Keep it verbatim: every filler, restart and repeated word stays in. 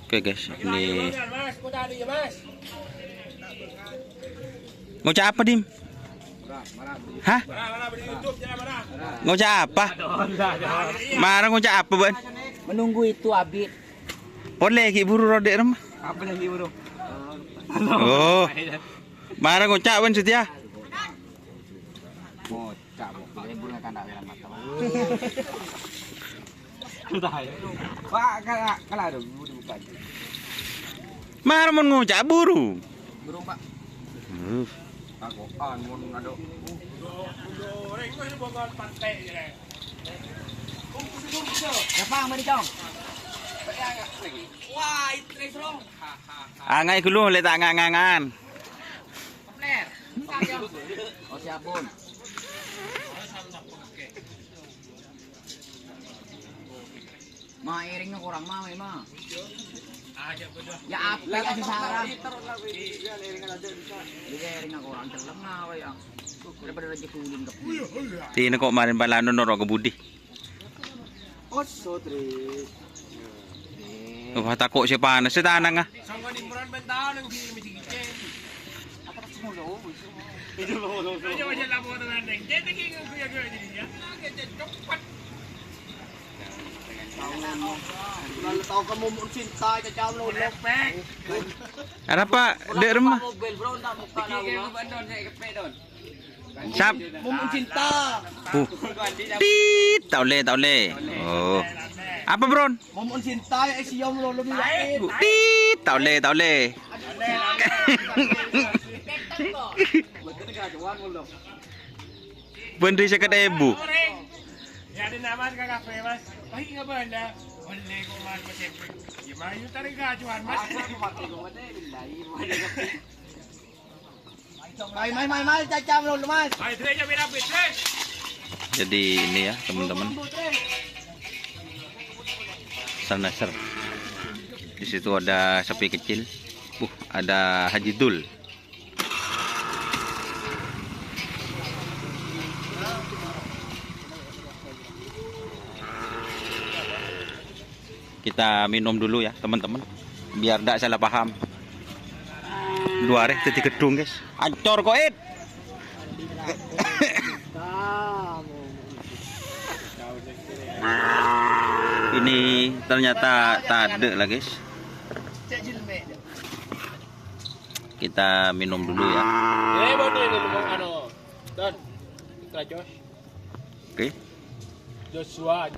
Oke, guys, ini ngoca' apa, Dim? Hah? Ngoca' apa? Mara ngoca' apa, Bân? Menunggu itu, Abit. Polè ghi' buru rodek, Rem. Apa lagi, Bro? Oh. Mara ngoca', Bân, Setia. Ngoca', Bu. Libur nggak kena kena mata. Entah ya. Pak, kala, kala ada, Bu, dibuka aja. Mara mon ngoca' buru. Buru, Pak. Uh. Takokan, mon ada. Siapa yang mau dicong? Wah, itu terus, Bro. Angai ghâllu, lè ta' nga-ngangan. Oh, siap, Bun. Ma, iringnga korang, ma, ma. Ya, apa ya, si Sarah? Iya, iringnga korang, celleng, ma, ya. Daripada rajin kuling ke. Tine kok marin palano noro' ka budi. Osso, Tri. Wah, tako' sè panas, sè tanang, ah. Tao kamu mun cinta, caca lo. Arapa, Dek Rema? Mobil, Bro, ndak muka lawan. Sap. Momen cinta. Uh. Tit, ta' ollè, ta' ollè. Oh. Apa, Bron? Momen cinta ya, isi yom lo, lo, lo. Tit, ta' ollè, ta' ollè. Bân rè sèket èbu. Ya, ada nama ka kafe, Mas. Pagi nggak benda. Ollè kok, Mas, Mas Epi. Ya, mayu tarik gajuan, Mas. Mai, mai, mai, mai, cacam lo, Mas. Jadi ini ya, teman-teman. Sanaser. Di situ ada sapi kecil. Uh, ada Haji Dul. Kita minum dulu ya, teman-teman. Biar ndak salah paham. Luarnya jadi gedung, guys. Ancor kok, It. Ini ternyata tadek lah, guys. Kita minum dulu ya. Eh, bodoh ini, anu. Don. Putra Jos. Oke. Joshua.